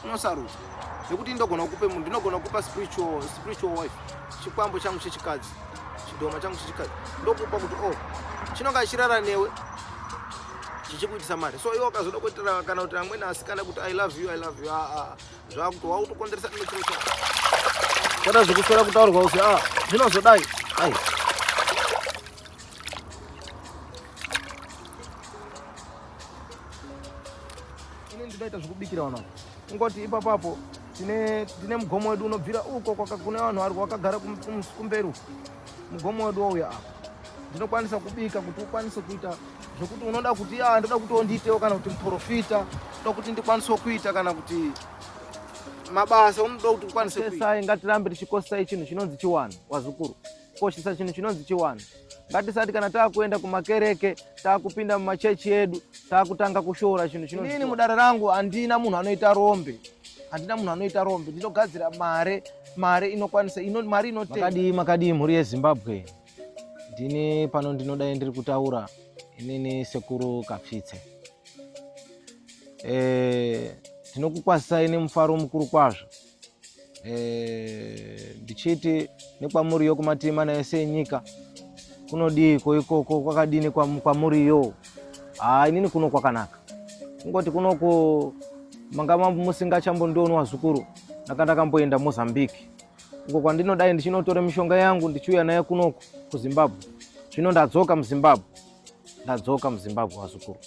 Unosarudza nekuti ndogona kupe munhu, ndinogona kupa spiritual, spiritual wife, chikwambo changu chechikadzi, chidhoma changu chechikadzi, ndokupa kuti oh, chinonga chirara newe chichikuitisa mari. So iwe ukazoda kuitira kana kuti amweni asikana kuti I love you, I love you, ah, ah, zvakuti wakutokonzeresa chimwe chiro chako. Kana zvekuswera kutaurwa uzi ah, zvinozodai ai. Ini ndinoita zvekubikira vanhu ava. Kungoti ipapapo tine tine mugomo wedu unobvira uko kwaka kune vanhu vari wakagara kumberi uko. Mugomo wedu wauya apa. Ndinokwanisa kubika kuti ukwanise kuita zvekuti unoda kuti ah ndoda kuti undiitewo kana kuti muprofita, ndoda kuti ndikwanisewo kuita kana kuti mabasa unoda kuti ukwanise kuita. Sai ngatirambe tichikosai chinhu chinonzi chiwanhu wazukuru. Koshesa chinhu chinonzi chiwanhu. Ngatisati kana takuenda kumakereke, takupinda mumachechi edu, takutanga kushora chinhu chinonzi. Inini mudare rangu handina munhu anoita rombe. Handina munhu anoita rombe. Ndinogadzira mare, mare inokwanisa, ino, mari inotenga. Makadii, makadii mhuri yeZimbabwe. Ndini pano ndinodai ndiri kutaura inini sekuru Kapfitse. Tinokukwazisai nemufaro mukuru kwazvo. Ndichiti nekwamuriyo kumativi mana ese enyika kunodiiko ikoko kwakadini kwamuriyo? Haa, inini kuno kwakanaka. Kungoti kunoku manga musingachambondioni wazukuru, ndanga ndakamboenda Mozambique uko kwandinodai ndichinotora mishonga yangu ndichiuya nayo kunoku kuZimbabwe. Zvino ndadzoka muZimbabwe, ndadzoka muZimbabwe wazukuru.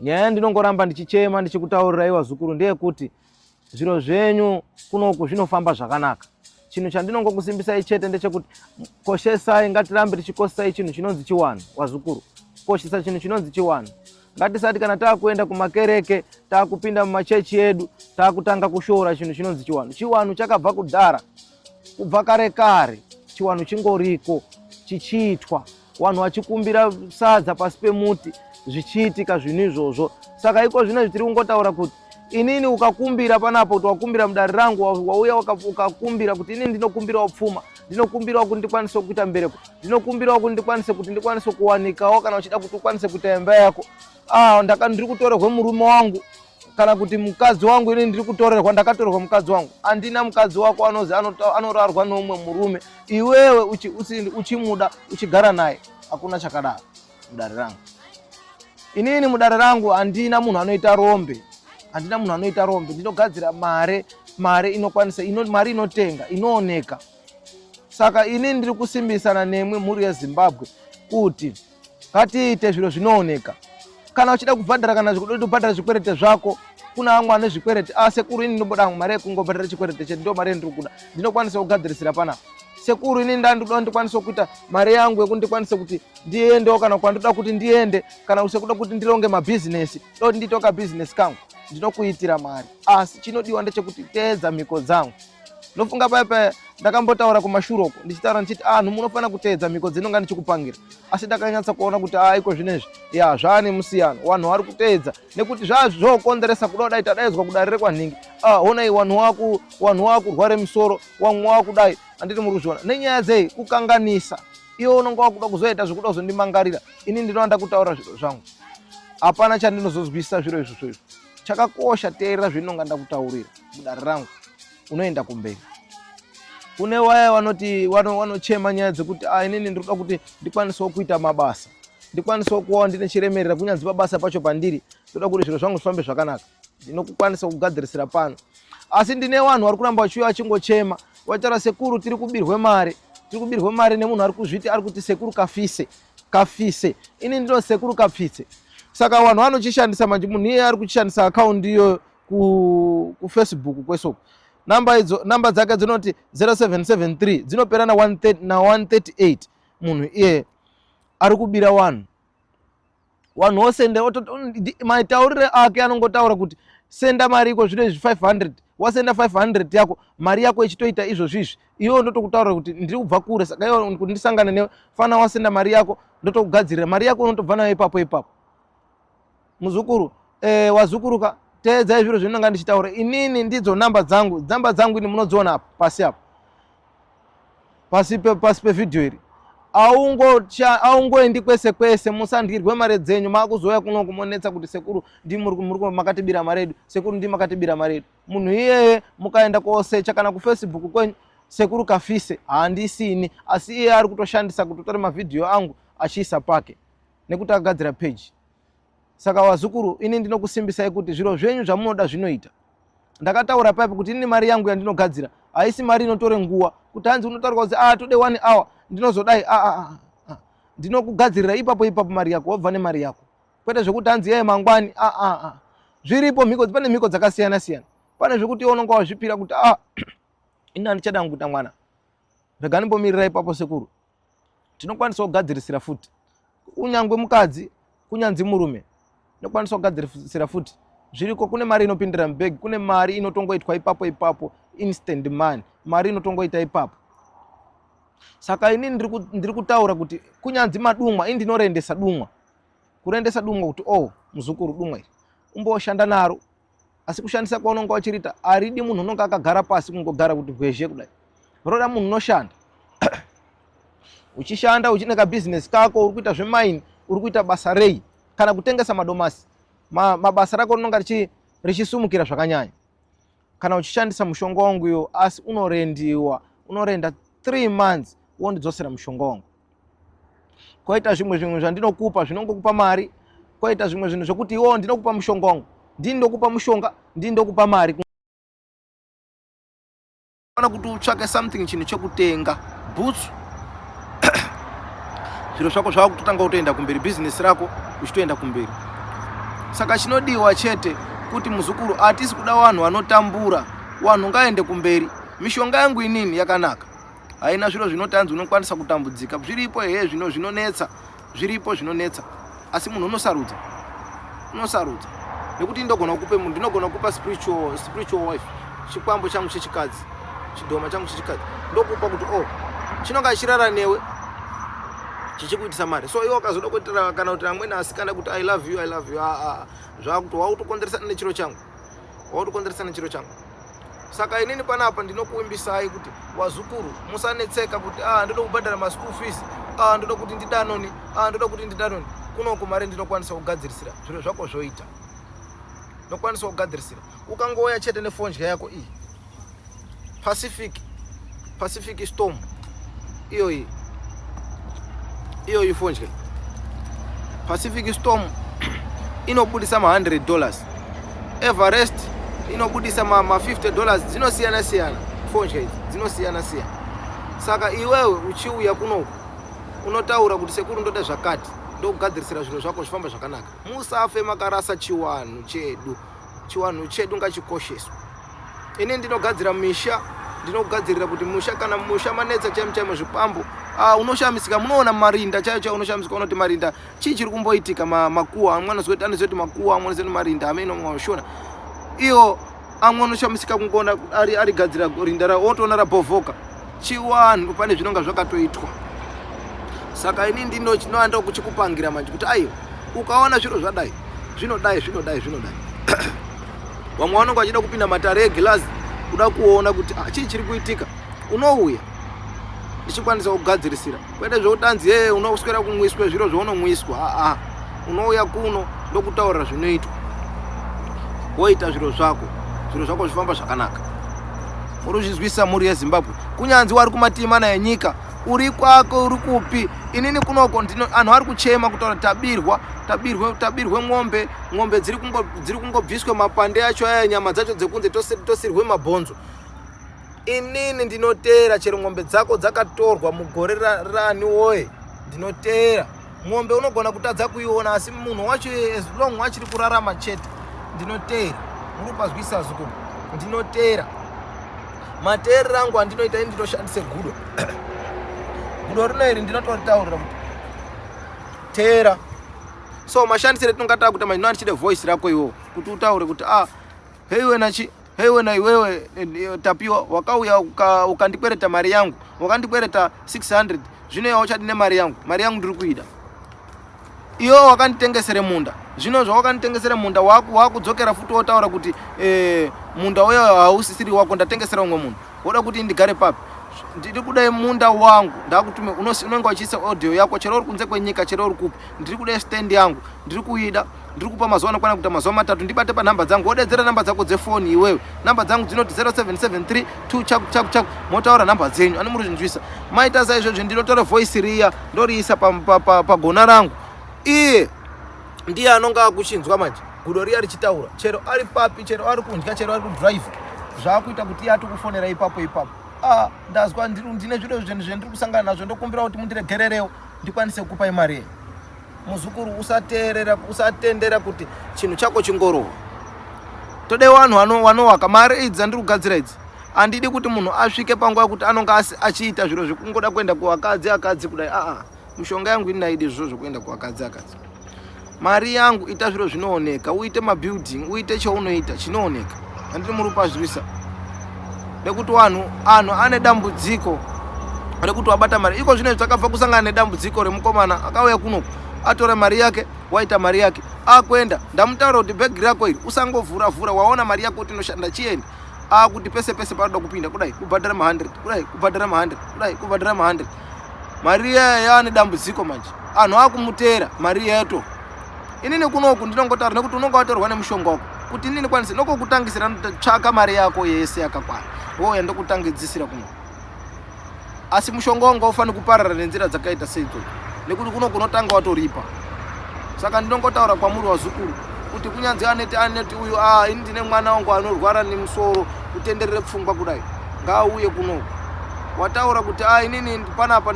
Nyaya yandinongoramba ndichichema ndichikutaurirai wazukuru ndeyekuti zviro zvenyu kunoku zvinofamba zvakanaka. Chinhu chandinongokusimbisai chete ndechekuti koshesai, ngatirambe tichikosai chinhu chinonzi chiwanhu wazukuru. Koshesa chinhu chinonzi chiwanhu. Ngatisati kana takuenda kumakereke, takupinda mumachechi edu, takutanga kushora chinhu chinonzi chiwanhu. Chiwanhu chakabva kudhara, kubva kare kare chiwanhu chingoriko chichiitwa, vanhu vachikumbira sadza pasi pemuti, zvichiitika zvinhu izvozvo. Saka iko zvino tiri kungotaura kuti inini ukakumbira panapo kuti wakumbira mudare rangu, wauya ukakumbira kuti inini ndinokumbirawo pfuma, ndinokumbirawo kuti ndikwanise kuita mbereko, ndinokumbirawo kuti ndikwanise kuti ndikwanise kuwanikawo, kana uchida kuti ukwanise kuita imba yako. Ah, ndiri kutorerwa murume wangu kana kuti mukadzi wangu, inini ndiri kutorerwa, ndakatorerwa mukadzi wangu. Andina mukadzi wako anozi anorarwa neumwe murume, iwewe uchimuda uchigara naye. Hakuna chakadaro mudare rangu. Inini mudare rangu handina munhu anoita rombe, handina munhu anoita rombe. Ndinogadzira mare, mare inokwanisa, ino, mari inotenga, inooneka. Saka inini ndiri kusimbisana nemwi mhuri yeZimbabwe kuti ngatiite zviro zvinooneka. Kana uchida kubhadhara, kana zvikuda kubhadhara zvikwerete zvako, kuna amwe ane zvikwerete. Ah, sekuru ini ndinoboda mari yekungobhadhara chikwerete chete, ndo mari yandiri kuda, ndinokwanisa kugadzirisira panapa. Sekuru ini ndandoda ndikwanise kuita mari yangu yekuti ndikwanise kuti ndiendewo kana kwandoda kuti ndiende, kana sekuda kuti ndironge mabhizinesi, ndoda kuti ndiitewo kabhizinesi kangu, ndinokuitira mari. Asi chinodiwa ndechekuti teedza mhiko dzangu. Ndofunga paya paya ndakambotaura kumashure uko ndichitaura ndichiti anhu munofanira kuteedza mhiko dzinonga ndichikupangira, asi ndakanyatsa kuona kuti iko zvinezvi ya zvaane musiyano, vanhu vari kuteedza nekuti zvazvokonzeresa kuda kudai tadaidzwa kudare rekwanhingi. Ah, honai vanhu wakurware misoro, wamwe wakudai, handiti muri kuzviona nenyaya dzei kukanganisa. Iwe unonga wakuda kuzoita zvekuda kuzondimangarira, ini ndinoda kutaura zviro zvangu, hapana chandinozozwisa zviro izvozvo izvo. Chakakosha teerera zvinonga ndakutaurira mudare rangu, unoenda kumberi. Kune vaya vanoti vanochema nyaya dzekuti ah, inini ndinoda kuti ndikwanisewo kuita mabasa, ndikwanisewo kuvawo ndine chiremerera kunyanzi pabasa pacho pandiri, ndoda kuti zviro zvangu zvifambe zvakanaka, ndinokukwanisa kugadzirisira pano. Asi ndine vanhu vari kuramba vachiuya vachingochema vachitaura sekuru tiri kubirwe mari, tiri kubirwe mari nemunhu ari kuzviti ari kuti sekuru kafise kafise, ini ndino sekuru kapfitse. Saka vanhu vanochishandisa manje, munhu iyeye ari kuchishandisa akaundi iyoyo kuFacebook kwesoko. Namba idzo, namba dzake dzinoti 0773 dzinopera na 138. Munhu iyeye ari kubira vanhu. Vanhu vosende mataurire ake anongotaura kuti senda mari iko zvino izvi 500, wasenda 500 yako, mari yako ichitoita izvozvo izvi, iwe ndotokutaurira kuti ndiri kubva kure, saka iwe kuti ndisangane newe fana wasenda mari yako, ndotokugadzirira mari yako, unotobva nayo ipapo ipapo. Muzukuru, wazukuruka, teedzai zviro zvinonga ndichitaura. Inini ndidzo namba dzangu, namba dzangu ini munodziona apa pasi apa, pasi pe, pasi pevhidhiyo iri. Aungoendi kwese kwese, musandyirwe mari dzenyu. Maakuzouya kuno kumonetsa kuti sekuru ndi makatibira mari yedu, sekuru ndi makatibira mari yedu. Munhu iyeye mukaenda kosecha kana kuFacebook kwenyu, Sekuru Kafise handisini, asi iye ari kutoshandisa kuti utore mavhidhiyo angu achiisa pake nekuti akagadzira peji. Saka wazukuru, ini ndinokusimbisai kuti zviro zvenyu zvamunoda zvinoita. Ndakataura paipo kuti ini mari yangu yandinogadzira haisi mari inotore nguva kuti hanzi unotaurwa kuti ah, tode one hour ndinozodai. Ah, ah, ah, ah. Ndinokugadzirira ipapo ipapo mari yako, wobva nemari yako, kwete zvekuti hanzi yeye mangwani. Ah, ah, ah. Zviripo mhiko, pane mhiko dzakasiyana siyana. Pane zvekuti iwe unonga wazvipira kuti ah, ini handichada kuita mwana, rega ndimbomirira ipapo. Sekuru, tinokwanisa kugadzirisira futi unyangwe mukadzi kunyanzi murume, tinokwanisa kugadzirisira futi. Zviriko, kune mari inopindira mubhegi, kune mari inotongoitwa ipapo ipapo, instant money, mari inotongoita ipapo. Saka inini ndiri kutaura kuti kunyanzi madumwa, ini ndinorendesa dumwa, kurendesa dumwa kuti oh, muzukuru, dumwa iri umboshanda naro. Asi kushandisa kwaunonga wachiriita haridi munhu unonga akagara pasi, kungogara kuti bwezhe kudai. Roda munhu unoshanda, uchishanda uchine kabhizinesi kako, uri kuita zvemaini, uri kuita basa rei, kana kutengesa madomasi, mabasa rako rinonga richisumukira zvakanyanya kana uchishandisa mushonga wangu iwo. Asi unorendiwa, unorenda 3 months, wondidzosera mushonga wangu. Koita zvimwe zvandinokupa zvinongokupa mari, koita zvimwe zvinhu zvekuti iwo ndinokupa mushonga wangu, ndini ndokupa mushonga, ndini ndokupa mari kana kuti utsvake something, chinhu chekutenga bhutsu, zviro zvako zvava kutotanga kutoenda kumberi, bhizinesi rako uchitoenda kumberi. Saka chinodiwa chete kuti muzukuru, hatisi kuda vanhu vanotambura, vanhu ngaende kumberi. Mishonga yangu inini yakanaka, haina zviro zvinotanzi unokwanisa kutambudzika. Zviripo ehe, zvino zvinonetsa, zviripo zvinonetsa, asi munhu unosarudza, unosarudza nekuti ndogona kukupe munhu, ndinogona kukupa spiritual wife, chikwambo changu chechikadzi, chidhoma changu chechikadzi, ndokupa kuti oh, chinonga chirara newe chichikuitisa mari. So iwe ukazoda kuitira kana kuti amweni asikana kuti "I love you, I love you," ah, ah, zvakuti wakutokonzeresana nechiro changu, wakutokonzeresana nechiro changu. Saka inini panapa ndinokuimbisai kuti wazukuru, musanetseka kuti ah, ndoda kubhadhara maschool fees, ah, ndoda kuti ndidanoni, ah, ndoda kuti ndidanoni. Kunoku mari ndinokwanisa kugadzirisira zviro zvako zvoita, ndinokwanisa kugadzirisira ukangouya chete nefondya yako iyi, Pacific Storm iyoyi. Iyoyi fondya Pacific Storm inobudisa ma$100, Everest inobudisa ma$50. Dzinosiyana siyana fondya idzi, dzinosiyana siyana. Saka iwewe uchiuya kunoku unotaura kuti sekuru, ndoda zvakati, ndokugadzirisira zviro zvako zvifamba zvakanaka. Musafe makarasa chiwanhu chedu, chiwanhu chedu ngachikosheswe. Ini ndinogadzira misha, ndinogadzirira kuti musha, kana musha manetsa chaimo chaimo zvikwambo, ah, unoshamisika munoona marinda chaiyo chaiyo, unoshamisika unoti marinda chii chiri kumboitika? Makuwa amwe anozoti, anozoti makuwa, amwe anozoti marinda, amene mashona iyo. Amwe unoshamisika kungoona ari arigadzira rinda ra wotoona rabhovhoka. Chiwanhu pane zvinonga zvakatoitwa. Saka ini ndino chinoanda kuchikupangira manje kuti aiwa, ukaona zviro zvadai, zvinodai, zvinodai, zvinodai. Vamwe vanonga vachida kupinda matare egirazi kuda kuona kuti ah, chii chiri kuitika. Unouya ndichikwanisa kugadzirisira, kwete zvekutanzi ye unoswera kumwiswe zviro zvaunomwiswa. Aa, unouya kuno ndokutaurira zvinoitwa, woita zviro zvako, zviro zvako zvifamba zvakanaka. Muri kuzvizwisa, mhuri yeZimbabwe, kunyanzi wari kumativi mana enyika, uri kwako, uri kupi, inini kunoko anhu ari kuchema kutaura tabirwa, tabirwe, tabirwe ng'ombe, ng'ombe dziri kungobviswe mapande acho aya, nyama dzacho dzekunze, tosirwe mabhonzo. Inini ndinoteera chero ng'ombe dzako dzakatorwa mugore rani woye, ndinoteera ng'ombe. Unogona kutadza kuiona, asi munhu wacho as long achiri kurarama chete, ndinoteera. Muri kupazwisa, zukuru? Ndinoteera. Mateerero angu andinoita ini, ndinoshandise gudo. Gudo rino iri ndinotoritaurira kuti teera. So mashandisiro etinonga takuita manje, ndinoandichide voice rako iwowo kuti utaure kuti ah, hei wena chi, hei wena iwewe, Tapiwa, wakauya ukandikwereta mari yangu, wakandikwereta 600, zvino iwe uchadi nemari yangu? Mari yangu ndiri kuida. Iwe wakanditengesere munda, zvino zvawakanditengesere munda, wakudzokera futi wotaura kuti munda uyo hausisiri wako, ndatengesera umwe munhu. Woda kuti ndigare papi? Ndiri kuda munda wangu, ndakutume unenge uchiisa audio yako chero uri kunze kwenyika, chero uri kupi. Ndiri kuda stand yangu, ndiri kuida, ndiri kupa mazuva anokwana kuita mazuva matatu, ndibate panhamba dzangu, wodedzera namba dzako dzefoni iwewe. Namba dzangu dzinoti 0773 2 chaku chaku chaku, motaura namba dzenyu ani muri kuzvinzwisa. Maita saizvozvi, ndinotora voice riya ndoriisa pagona pa, pa, pa rangu. Iye ndiye anonga akuchinzwa manje gudo riya richitaura, chero ari papi, chero ari kundya, chero ari kudrive, zvaakuita kuti iye atokufonera ipapo ipapo. Ah, ndazwa ndine zviro zvinhu zvendiri kusangana nazvo, ndokumbira kuti mundiregererewo ndikwanise kukupai mari yenyu. Muzukuru, usateerera, usatendera kuti chinhu chako chingorohwa. Tode vanhu vanowaka mari idzi dzandiri kugadzira idzi. Handidi kuti munhu asvike panguva yekuti anonga achiita zviro zvekungoda kuenda kuvakadzi akadzi kudai. Aa, mishonga yangu ini ndaidi zviro zvekuenda kuvakadzi akadzi. Mari yangu ita zviro zvinooneka, uite mabuilding, uite chaunoita chinooneka. Handiri muri kupazvisa nekuti vanhu anhu ane dambudziko rekuti wabata mari iko zvino takabva kusangana nedambudziko remukomana akauya kuno atora mari yake, waita mari yake akuenda. Ndamutaura kuti bhegi rako iri usangovhura vhura, waona mari yako kuti inoshanda, chienda. Akuti pese pese panoda kupinda kudai kubhadhara ma 100, kudai kubhadhara ma 100, kudai kubhadhara ma 100. Mari iya yaane dambudziko manje, anhu akumuteera mari iya yato. Inini kunoku ndinongotaura nekuti unonga watorwa nemushonga wako kuti inini kwanise nokokutangisira, tsvaka mari yako yese yakakwana wouya ndokutangidzisira kuno. Asi mushonga wangu haufaniri kuparara nenzira dzakaita seidzodzo nekuti kuno kunotanga watoripa. Saka ndinongotaura kwamuri wazukuru kuti kunyanzi aneti aneti uyu, ah, ini ndine mwana wangu anorwara nemusoro kutenderere pfungwa kudai, ngaauye kunoku. Wataura kuti ah, inini panapa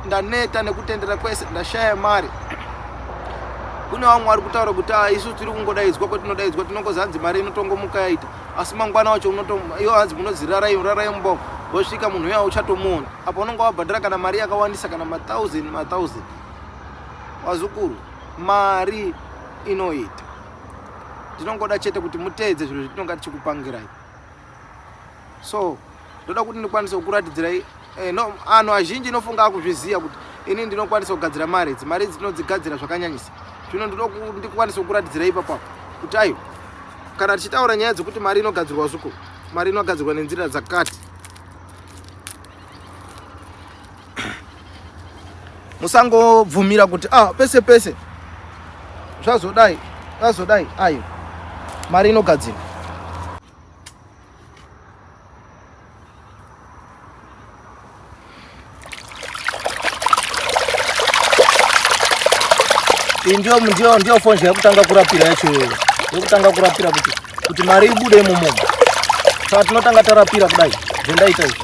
ndaneta nekutendera kwese, ndashaya mari. Kune vamwe vari kutaura kuti ah, isu tiri kungodaidzwa kwetinodaidzwa, tinongozi hanzi mari inotongomuka yaita, asi mangwana wacho iyo hanzi munozi rarai rarai mumba, wosvika munhu uya uchatomuona apa unonga wabhadhara kana mari yakawandisa, kana ma1000 ma1000. Wazukuru, mari inoita, ndinongoda chete kuti muteedze zviro zvetinonga tichikupangirai. So ndoda kuti ndikwanise kukuratidzirai no, anhu azhinji inofunga akuzviziva kuti ini ndinokwanisa kugadzira mari idzi. Mari idzi tinodzigadzira zvakanyanyisa. Zvino ndinoda ndikwanise kukuratidzirai ipapo kuti aiwa, kana tichitaura nyaya dzekuti mari inogadzirwa zuku, mari inogadzirwa nenzira dzakati. Musangobvumira kuti ah, pese pese zvazodai zvazodai. Ayo mari inogadzirwa. Iyi ndiyo ndiyo ndiyo fonje yekutanga kurapira yacho iyoyo, yekutanga kurapira kuti mari ibude imomo. Saka tinotanga tarapira kudai zvendaita izvi.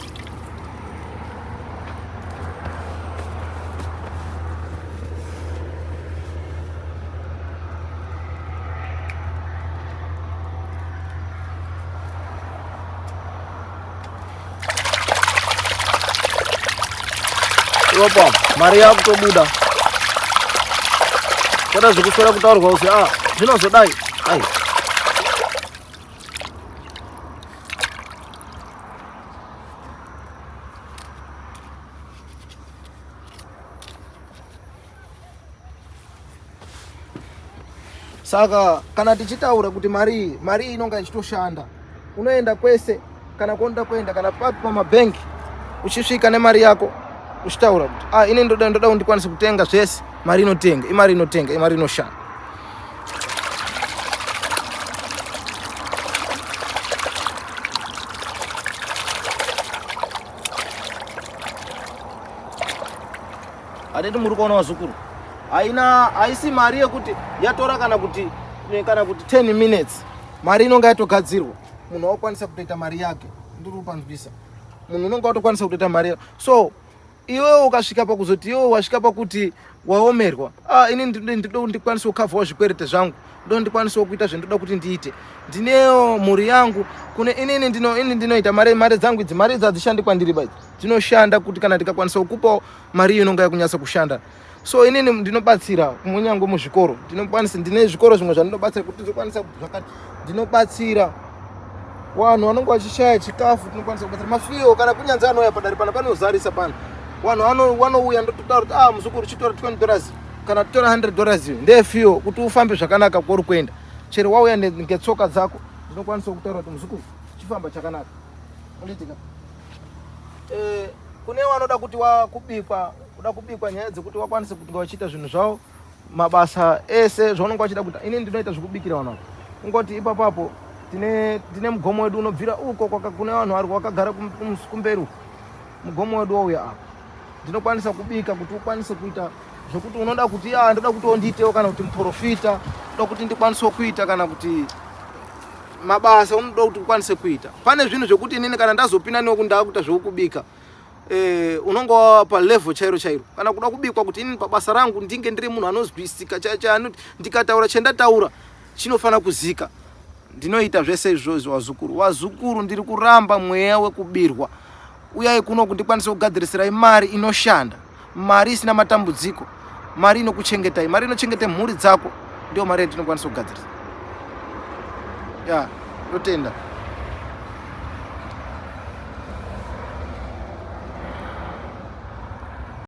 Opa, mari yakutobuda. Kwete zvekuswera kutaurwa kuti ah, zvinozodai. Ai. Saka kana tichitaura kuti mari iyi, mari iyi inonga ichitoshanda, unoenda kwese kana kunoda kuenda, kana papi pamabhengi, uchisvika nemari yako uchitaura kuti ah, ini ndoda ndoda ndikwanise kutenga zvese, mari inotenga, imari inotenga, imari inoshanda. Hatiti muri kuona vazukuru, haina haisi mari yekuti yatora kana kuti 10 minutes. Mari inonga yatogadzirwa, munhu wakwanisa kutoita mari yake. Ndiri kupanzwisa, munhu unonga watokwanisa kutoita mari yake. So iwewe ukasvika pakuzoti iwewe wasvika pakuti waomerwa, ah, ini ndinoda ndikwanise kukavhawo zvikwerete zvangu, ndo ndikwanisewo kuita zvendoda kuti ndiite, ndinewo mhuri yangu kune inini ndino ini ndinoita mari mari dzangu idzi, mari idzi hadzishandi kwandiri ba, idzi dzinoshanda kuti kana ndikakwanisa kukupawo mari iyo inonga yakunyatsa kushanda. So inini ndinobatsira kunyange muzvikoro, ndinokwanisa, ndine zvikoro zvimwe zvandinobatsira kuti ndizokwanisa zvakati, ndinobatsira vanhu vanonge vachishaya chikafu, tinokwanisa kubatsira mafiyo kana kunyanzi anouya padare pana panozarisa pano vanhu vanouya, ndototaura kuti ah, muzukuru, chitora $20 kana tora $100 iyo ndeyefiyo kuti ufambe zvakanaka kwauri kuenda. Chero wauya ngetsoka dzako, ndinokwanisa kutaura kuti muzukuru, chifamba chakanaka. Unditika. Eh, kune vanoda kuti wakubikwa kuda kubikwa nyaya dzekuti wakwanise kuti vachiita zvinhu zvavo mabasa ese zvaunenge wachida kuita ini ndinoita zvekubikira vanhu ava kungoti ipapapo tine tine mugomo wedu unobvira uko kune vanhu vari wakagara kumberi uko mugomo wedu wauya apa ndinokwanisa kubika kuti ukwanise kuita zvekuti unoda kuti ya ndoda kuti undiitewo kana kuti muprofita ndoda kuti ndikwanisewo kuita kana kuti mabasa unoda kuti ukwanise kuita pane zvinhu zvekuti inini kana ndazopinda newe kuti ndakuita zvekubika eh, unonga wava palevel chairo chairo kana kuda kubikwa kuti inini pabasa rangu ndinge ndiri munhu anozwisika chaicho ndikataura chendataura chinofanira kuzika ndinoita zvese izvozvo wazukuru wazukuru ndiri kuramba mweya wekubirwa uyai kuno kundikwanisa kugadzirisirai mari inoshanda mari isina matambudziko mari inokuchengetai mari inochengeta mhuri dzako ndiyo mari yandinokwanisa kugadzirisa ya ndotenda.